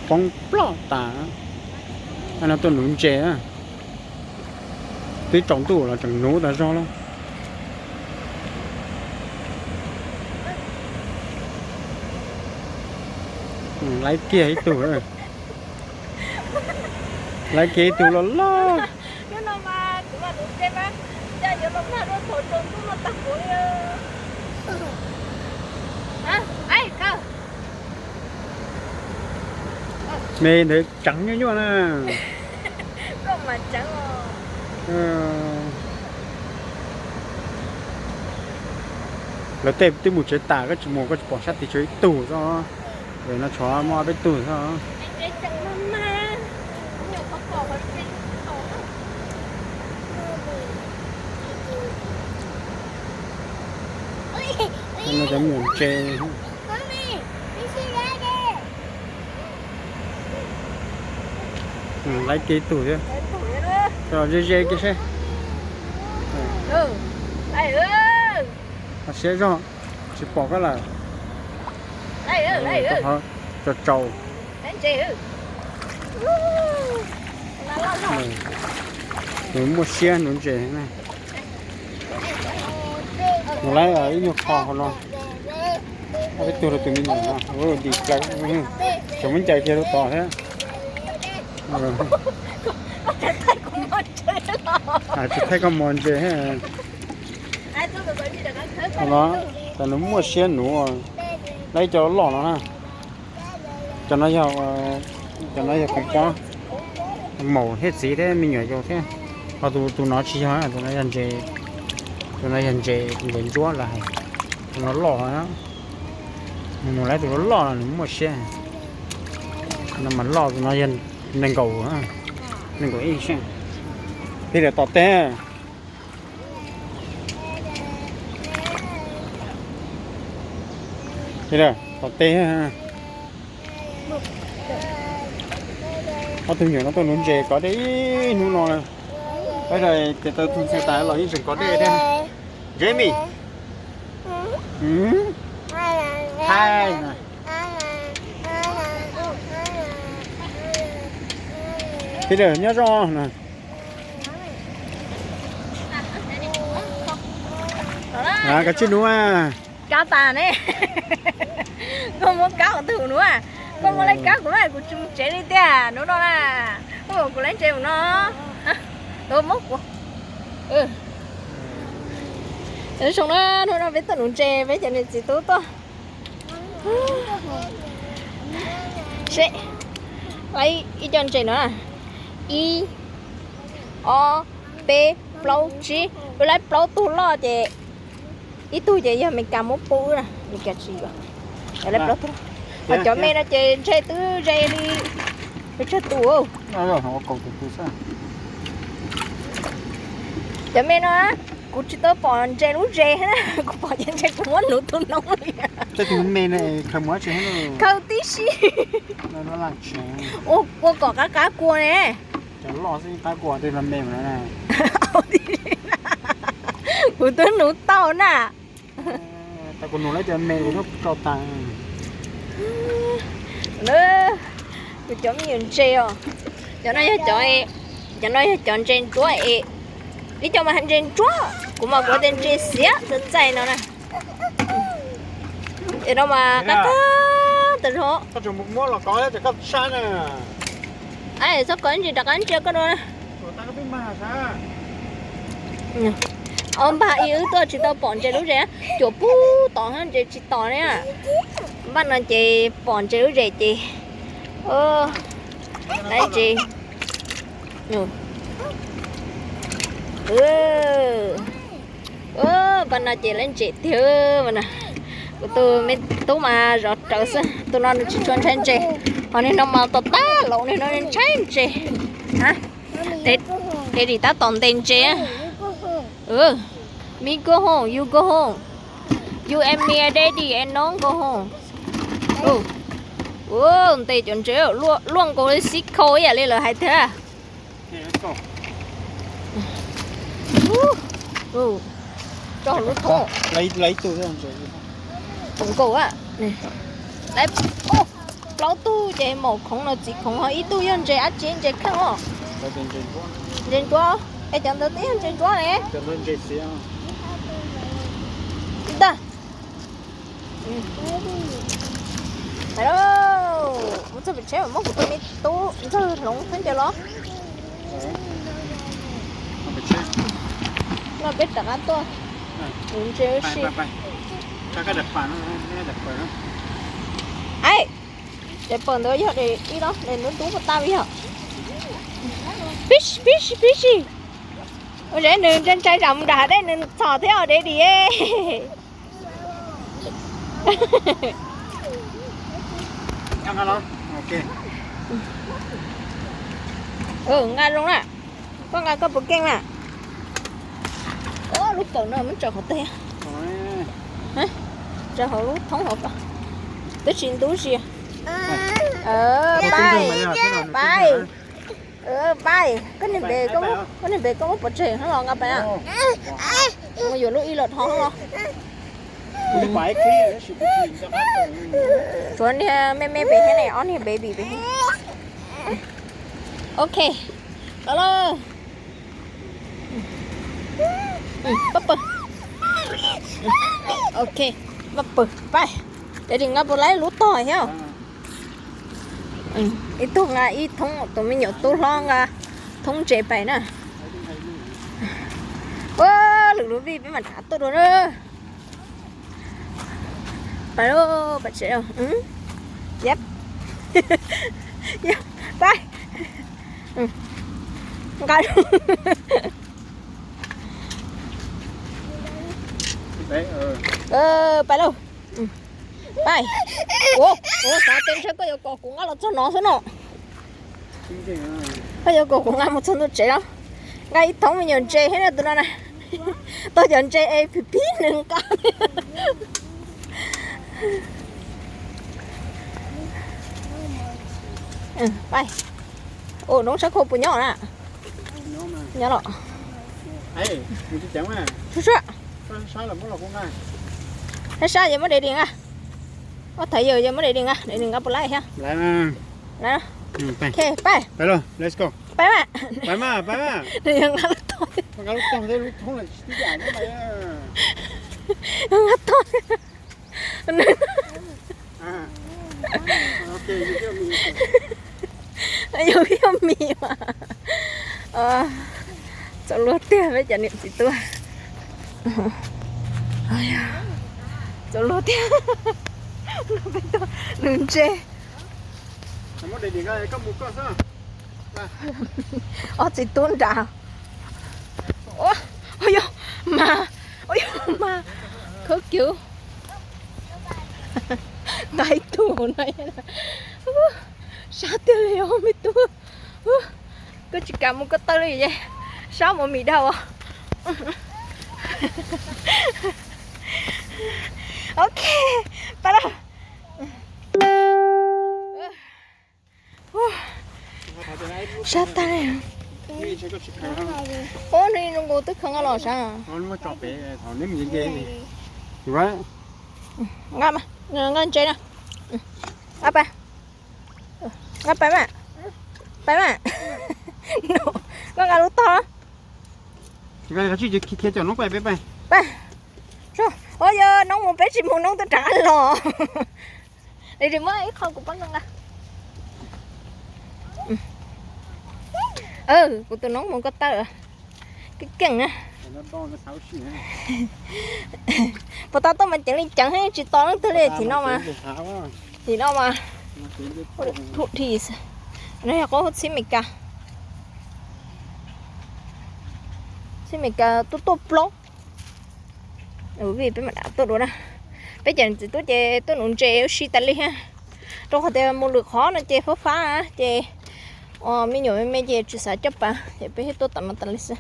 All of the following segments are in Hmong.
Poob ploj tas. No tuaj nuv ntses na. Twb tsaus ntuj los tseem nuv tas zog lawm. Laib kiag ib tug, laib kiag ib tug loj loj. Me ntawd tseev nyuaj nyuaj na. Lawv tej twb mus tsev tas, koj tsis mus koj tsis pom sab tid tshuav ib tug xwb. No tshuav muaj ob peb tug xwb. No cov me nyuam ntses. Laib kiag ib tug thiab. Ze ze kiag seb. Siab zog, tsis pom koj lawm. Tso tsaus. Nws muaj siab nuv ntses na. Nws laib ib nyuag qho hauv no. Ob peb tug rau tus me nyuam no, dim plaws. Tseem muab ncaws kiag rau tod thiab. Tsis thaij koj mos ntses. No, tas nws muaj siab nuv. Laib cov loj no na. Cov no yog, cov no yog kuv pab maum thiab txiv thiab me nyuam yaus thiab. Ho tus, tus no tsis yog, tus no yog ntses, tus no yog ntses, ntses ntsuab lawv hais. Tus no loj, nws laib tus loj loj no nws muaj siab. No mas loj, tus no yog nees nkaum, nees nkaum ib xyoo. Peb lawm tom teb. Tom teb. Ob tug me nyuam no tuaj nuv ntses kov dej ib hnub no na. Peb tias tau tus ntxhais tas los yeej tseem kov dej thiab. Jamie. Hi. Peter nyob zoo na. Koj tsis nuv a? Kab tas ne. Koj muab kab ua twg nuv a? Koj muab lawv kab kuv mas kuv tsis mus tsev li tiag hnub no na. Koj muab kuv lawv ntses mus no. Koj muab kuv. Zoo na, hnub no peb tuaj nuv ntses, peb cov niam txiv tub tuaj. Seb, laib ib co ntses no na. Ib, ob, peb, plaub, tsib. Wb laib plaub tug loj ces ib tug ces yog Meskas muab pub wb na, Meskas tsis yuav. Laib plaub tug. Ho cov me no ces ntses twb ze li peb tsawg tus. Cov me no kuv tsis tau pom ntses lub zes, kuv pom cov ntses kuv muab nuv tu noob li. Khaws tib si. Ua kom qab qab kua ne. Kuv twb nuv tau na. Kuv cov me nyuam ntses os. Cov no yog cov, cov no yog cov ntses ntsuab es, ib co mas ntses ntsuab, kuv mas kuv tias ntses xiav txaij txaij no na. Es no mas qab qab tas zog. Txhob kov ntses rov qab ntsia koj no na. Ob npag ib wb tuaj tsis tau pom ntses lub zes, cuam pub tom ntses tsis tom li. Npaj no ces pom ntses lub zes ces laib ntses. Npaj no ces laib ntses tiag. Kuv tus me tub mas zov rawv xwb, tus no nws tsis tshua ntshai ntses, ho nim no mas tau tag laus nim no ntshai ntses. Daddy tab tom ntes ntses. Me go home, you go home. You and me and daddy and no go home. Ntes cov ntses luaj nkaus li xib khau ib yam li lawv hais tiag. Tso lub thoob. Nkaus a. Plaub tug ces maum khoov no txiv khoov ho ib tug yog ntses dab tsi, ntses kheej os. Ntses ntsuab. Es cov ntawd twb yog ntses ntsuab ne. Ntag. Mus txog pem tsheb muab kuv tus me tub ntxawg hloov khaub ncaws los. No peb rov qab tuaj. Kuv ntse ua si. Ai, daim pawg ntawd yog daim ib los daim ntub ntub puas tau yog? Pib si, pib si, pib si. Ua zeb nws ntshai ntshai zam mus nram hav dej nws txhom thiab os, daddy. Nqa zoo na. Koj nqa koj puas keej na. Lub kawm no muab tso qhov twg? Tso hauv lub thoob hauv ko. Twb tsis ntub si. Pais, pais. Koj niag npe, koj niag npe koj muab pov tseg hab los nqa pais na. Mus yuav lub ib los dhos hab los. Tshuav niag me me pem thiab ne, ob niag baby pem. Ok, los lawm. Pab pawg. Ok, pab pawg, pais. Daddy nqa puas laib lub tog thiab? Ib tug nqa ib thoob, tus me nyuam tub hlob nqa thoob ntses pais na. Ua lwm lub vij peb mam rov tuaj dua na. Pais lauj, pais tsev lauj. Yep. Pais. Nqa. Pais lauj. Pais. Ua, ua xav tes ntshe koj yuav kom kuv nqa los txog no xwb no. Koj yuav kom kuv nqa mus txog ntua tsev los? Nqa ib thoob me nyuam ntses thiab na tus no na. Tau cov ntses es phim phim nws nqa. Pais. Ua noob sab khau puas nyob na? Nyob los. Sab sab, sab sab yog muab daddy nqa. Ua thaiv yog yog muab daddy nqa, daddy nqa puas laib thiab? Pais. Pais mas. Nws yog nqa lub tog. Nqa tog. Yog vij yog mis mas. Txaus luag tiag peb cov niam txiv tub. Txaus luag tiag. Nws ntse. Ob txiv tub nrad. Ua yog mas, ua yog mas, khawb kiag. Nqa ib tug no, sab tiag li os me tub. Koj tsis kam mus ko taw li es sab mus mis dhau. Ok, pais lawm. Sab tag li. Ub, nws zoo nkaus twb khaws nqa los sav. Nqa, nqa ntses na. Nqa pais. Nqa pais mas. Pais mas. Koj nqa lub tog. Pais. Ua yog noob mus peb tsis mus noob twb rov qab los. Muab ib qho kuv pab nqa. Kuv tus noob mus ko taw. Keej keej na. Puas tau tuaj mas ceev li ceev, tsis tos leej twg li. Tim no mas, tim no mas, no yog qub txhib Meskas. Txhib Meskas tuaj tuaj plaub. Vij peb mam rov tuaj dua na. Peb cov niam txiv tub ces tuaj nuv ntses ua si tas li thiab. Rau qhov tias mus lwm qhov no ces fab fab ces me nyuam me me ces tsis xav coj pas ces peb thiaj tuaj tom no tas li xwb.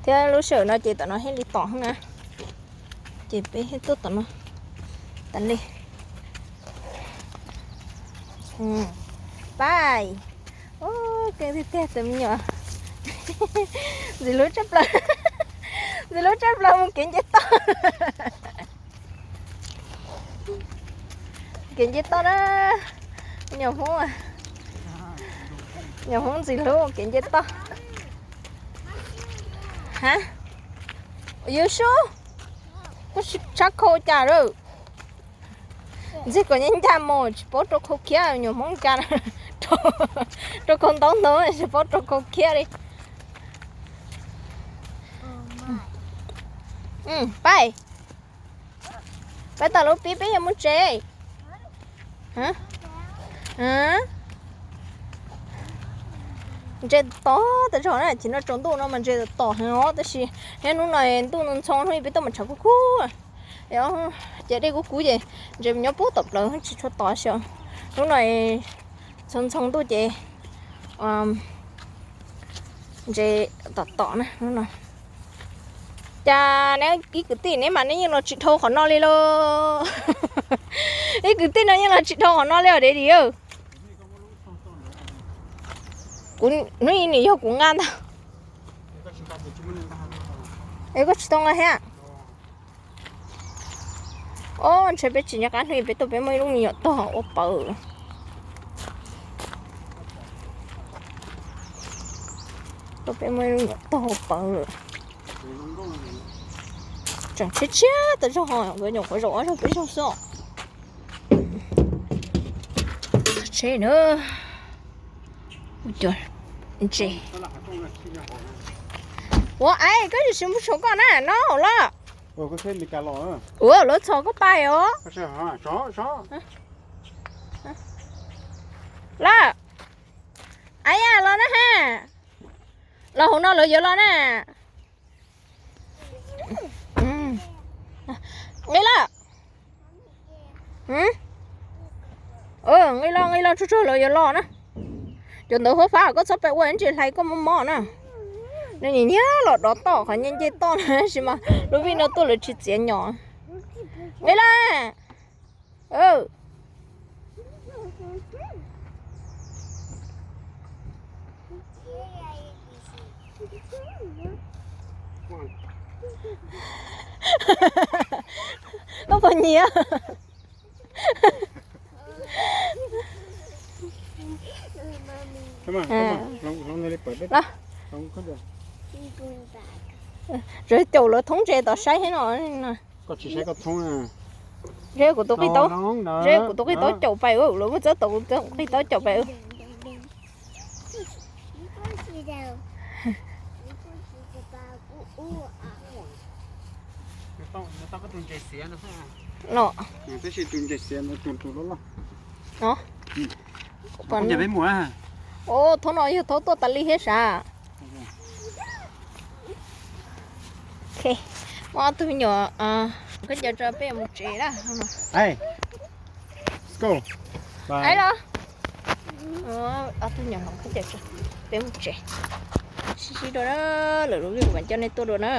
Thiab lub sij hawm no ces tom no thiaj li tom na. Ces peb thiaj tuaj tom no tas li. Pais. Keej tiag tiag tus me nyuam. Ntxim hlub tshaj plaws. Ntxim hlub tshaj plaws mus kev nce toj. Kev nce toj na. Nyuam Hmoob, nyuam Hmoob ntxim hlub kev nce toj. Ha, you sure? Koj tshab khau cas lawm? Ntxig kom ncaj ncaj mus, tsis paub rau khau khiab, nyuam Hmoob cas rau khau ntaub ntawd tsis paub rau khau khiab li. Pais, pais tom lub pib peb yuav mus tsev. Ntses tom tom tas zog na, ces no tsaus ntuj no mas ntses tom tom heev os, tab sis nyob hnub no ntuj ntxhoo hnub peb tuaj mas tshav kub kub. Ces dej kub kub ces ntses nyob puag tom plawv tsis tshua tom xyov. Hnub no ntxhoo ntxhoo ntuj ces ntses tom tom na hnub no. Cas neb ib kwv tij neb mas neb yeej los tsis dhau qhov no li lauj. Ib kwv tij no yeej los tsis dhau qhov no li os dev dis. Kuv hnub ib nim yog kuv nqa ntag. Es koj tsis tau nqa thiab. Ob, ntshe peb tsis nco qab hnub peb tuaj peb muaj ib lub me nyuam tog ua pawv. Tuaj peb muaj ib lub me nyuam tog ua pawv. Tseem tshiab tshiab tas zog, nkawd nyuam qhuav zaum ob zaug peb zaug xwb os. Tsheb na. Ua, ai, koj yuav tsis mus saum koj na, no hauv los. Ua, lawv txhom koj pais os. Los, ai ya, los na ha. Los hauv no lawv yuav los na. Nqis los. Nqis los, nqis los tsuag tsuag lawv yuav los na. Cov ntawd huab fab koj txhob pais ua ntsis hlais koj mob mob na. Nws nyiam nyiam los dov toj qhov nce nce toj na tab sis mas lub vij no tuaj lawv tsis txiav nyom. Nqis los. Koj puas nyiam? Tsuas caum lawv thoob ntses tom saib thiab no. Ntshe kuv tus qij taub, ntshe kuv tus qij taub caum pais, lawv muab txawb tau kuv tus qij taub caum pais. Los, thoob no yog thoob tuaj tas li thiab sav. Muaj ob tug me nyuam khaub ncaws tso peb mus tsev na. Los, ob tug me nyuam hloov khaub ncaws tso peb mus tsev. Sib sib dua na, lwm lub vij kuv mam coj nej tuaj dua na.